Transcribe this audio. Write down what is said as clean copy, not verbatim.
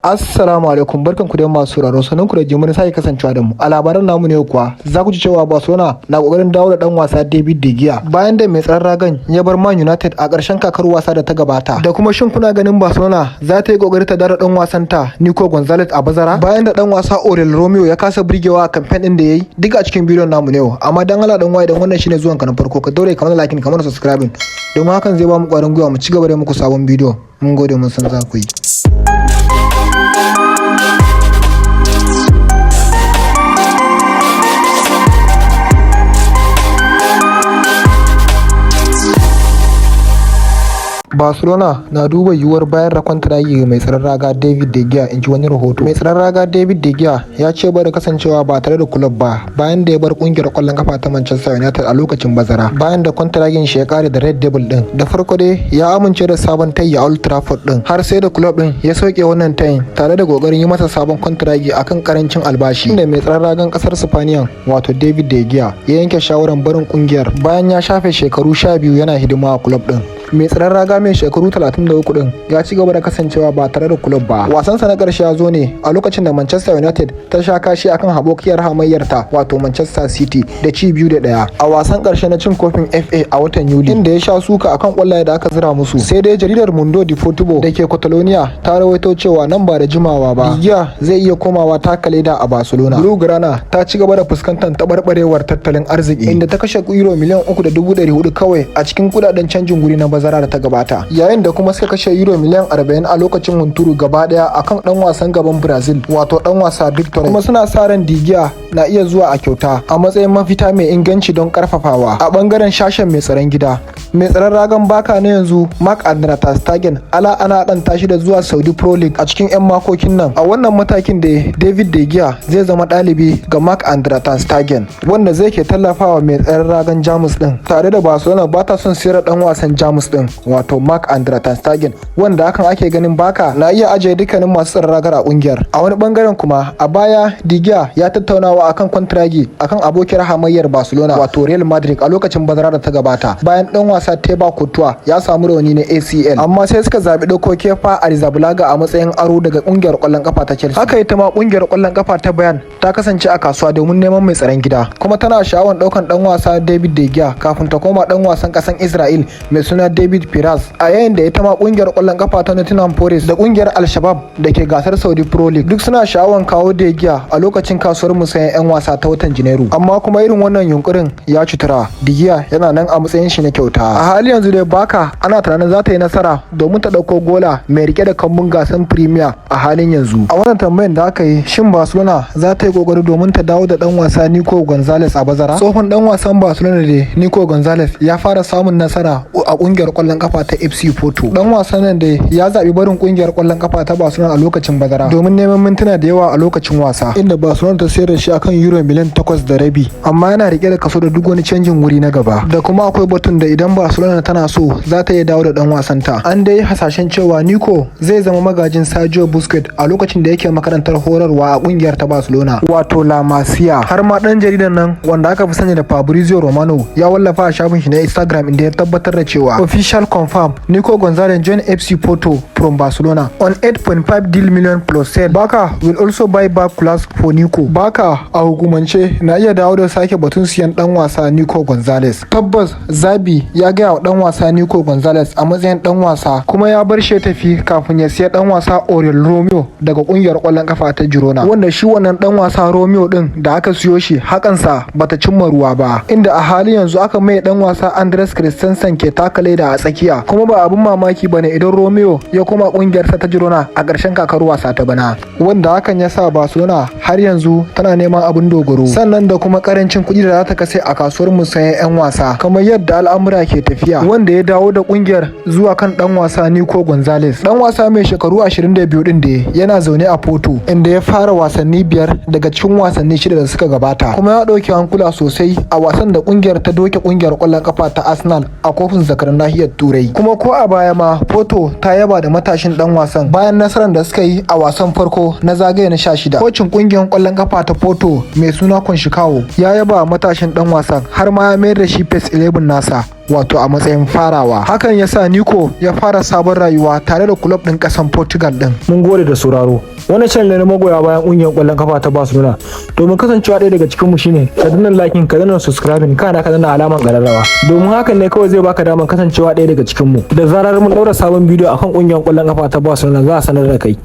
Assalamu alaikum, barkan ku da masu sauraro, sanin ku da jimurin sake kasancewa da mu. A labaran namu ne kuwa za ku ji cewa Barcelona na kokarin dawo da dan wasa David De Gea bayan da mai tsaron ragan ya bar Man United a ƙarshen kakar wasa da ta gabata. Da kuma shin kuna ganin Barcelona za ta yi kokari ta dawo da dan wasan ta Nico Gonzalez a bazara bayan da dan wasa Oriol Romeu ya kasa burgewa a campaign din da yayi duk a cikin bidiyon namu ne? Amma dan Allah dan waye, dan wannan shine zuwan ka na farko, ka daure ka mana like, ka mana subscribing, domin hakan zai ba mu ƙwarin gwiwa mu ci gaba da muku sabon bidiyo. Mun gode, mun san za ku yi. Barcelona na duba yiwuwar bayar da kwantiragi ga mai tsaron raga David De Gea, in ji wani rahoto. Mai tsaron raga David De Gea ya ce ba da kasancewa ba tare da kulob ba bayan da ya bar kungiyar kwallon kafa ta Manchester United a lokacin bazara, bayan da kwantiragin shi ya kare da Red Devil din. Da farko dai ya amince da sabon tayi a Old Trafford din, har sai da kulob din ya sauke wannan tayin tare da kokarin yi masa sabon kwantiragi akan karancin albashi. Inda mai tsaron ragan kasar Spaniyan, wato David De Gea, ya yanke shawarar barin kungiyar bayan ya shafe shekaru 12 yana hidima a kulob din. Mai tsaron raga mai shekaru 33 din ya ci gaba da kasancewa ba tare da kulob ba. Wasansa na karshe ya zo ne a lokacin da Manchester United ta sha kashi akan abokiyar hamayyarta, wato Manchester City, da ci 2-1 a wasan karshe na cin kofin FA a watan Yuli, inda ya sha suka akan kwallaye da aka zira musu. Sai dai jaridar Mundo Deportivo da ke Catalonia ta rawaito cewa nan ba da jimawa ba De Gea zai iya komawa taka leda a Barcelona. Blaugrana ta ci gaba da fuskantar taɓarɓarewar tattalin arziki, inda ta kashe euro miliyan 3.400 kawai a cikin kudaden canjin guri na bazara da ta gabata, yayin da kuma suka kashe euro miliyan 40 a lokacin hunturu gaba daya akan dan wasan gaban Brazil, wato dan wasa Victor. Kuma suna sa ran De Gea na iya zuwa a kyauta a matsayin mafita mai inganci don karfafawa a bangaren sashen mai tsaron gida. Mai tsaron ragan baka na yanzu, Marc Andre ter Stegen, ala ana dan tashi da zuwa Saudi Pro League a cikin 'yan makokin nan. A wannan matakin da David De Gea zai zama ɗalibi ga Marc Andre ter Stegen, wanda zai ke tallafawa mai tsaron ragan Jamus din, tare da Barcelona ba ta son sayar dan wasan Jamus din, wato Marc Andre ter Stegen, wanda hakan ake ganin Baka na iya ajiye dukkanin masu tsaron ragar a kungiyar. A wani bangaren kuma, a baya De Gea ya tattaunawa akan kwantiragi akan abokiyar hamayyar Barcelona, wato Real Madrid, a lokacin bazara da ta gabata bayan dan wasa Thibaut Courtois ya samu rauni na ACL, amma sai suka zabi dauko Kepa Arrizabalaga a matsayin aro daga kungiyar kwallon kafa ta Chelsea. Haka ita ma kungiyar kwallon kafa ta Bayern ta kasance a kasuwa domin neman mai tsaron gida, kuma tana sha'awar daukan dan wasa David De Gea kafin ta koma dan wasan kasan Israel mai suna David Peraz, a yayin da ita ma kungiyar kwallon kafa ta Nottingham Forest da kungiyar Al Shabab da ke gasar Saudi Pro League duk suna sha'awar kawo De Gea a lokacin kasuwar musayan 'yan wasa ta watan Janairu. Amma kuma irin wannan yunkurin ya cutura, De Gea yana nan a matsayin shi na kyauta. A hali yanzu dai Baka ana tunanin za ta yi nasara domin ta dauko gola mai rike da kambun gasar Premier a halin yanzu. A wannan tambayan da aka yi, shin Barcelona za ta yi kokari domin ta dawo da dan wasa Nico Gonzalez a bazara? Tsohon dan wasan Barcelona da Nico Gonzalez ya fara samun nasara a kungiyar kwallon kafa ta FC Porto. Dan wasan nan da ya zabi barin kungiyar kwallon kafa ta Barcelona a lokacin bazara domin neman mintuna da yawa a lokacin wasa, inda Barcelona ta sayar da shi akan euro miliyan 8.5, amma yana rike da kaso da duk wani canjin wuri na gaba. Da kuma akwai batun da idan Barcelona tana so za ta iya dawo da dan wasan ta. An dai hasashen cewa Nico zai zama magajin Sergio Busquets a lokacin da yake makarantar horarwa a kungiyar ta Barcelona, wato La Masia. Har ma dan jaridan nan wanda aka fi sani da Fabrizio Romano ya wallafa a shafin shi na Instagram, inda ya tabbatar da cewa "Official confirm, Nico Gonzalez join FC Porto from Barcelona on 8.5 deal million plus sale. Barca will also buy back clause for Nico." Barca a hukumance na iya dawo da sake batun siyan dan wasa Nico Gonzalez. Tabbas Xavi ya gaya wa dan wasa Nico Gonzalez a matsayin dan wasa, kuma ya bar shi tafi kafin ya siya dan wasa Oriol Romeu daga kungiyar kwallon kafa ta Girona, wanda shi wannan dan wasa Romeu din da aka siyo shi hakansa bata cimma ruwa ba, inda a halin yanzu aka mai dan wasa Andreas Christensen ke taka leda a tsakiya. Kuma ba abun mamaki bane idan Romeu ya koma kungiyarsa ta Girona a ƙarshen kakar wasa ta bana, wanda hakan ya sa Barcelona har yanzu tana neman abin dogaro, sannan da kuma karancin kuɗi da za ta kase a kasuwar musayan 'yan wasa kamar yadda al'amura ke tafiya, wanda ya dawo da kungiyar zuwa kan dan wasa Nico Gonzalez. Dan wasa mai shekaru 22 din da yana zaune a Porto, inda ya fara wasanni biyar daga cikin wasanni shida da suka gabata, kuma ya ɗauki hankula sosai a wasan da kungiyar ta doke kungiyar ƙwallon kafa ta Arsenal a kofin zakaran nahiyar Turai. Kuma ko a baya ma Porto ta yaba da matashin dan wasan bayan nasarar da suka yi a wasan farko na zagaye na 16. Kocin kungiyar ƙwallon kafa ta Porto mai suna Conceicao ya yaba matashin dan wasan, har ma ya mayar da shi first 11 nasa. wato a matsayin farawa. Hakan ya sa Nico ya fara sabon rayuwa tare da kulob ɗin ƙasan Portugal ɗin. Mun gode da sauraro. Wannan channel ne na magoya bayan ƙungiyar ƙwallon kafa ta Barcelona. Domin kasancewa ɗaya daga cikinmu shine ka danna liking, ka danna subscribing, kana ka danna alamar ƙararrawa. Domin hakan ne kawai zai baka damar kasancewa ɗaya daga cikinmu. Da zarar mun ɗaura sabon bidiyo akan ƙungiyar ƙwallon kafa ta Barcelona, za a sanar da kai.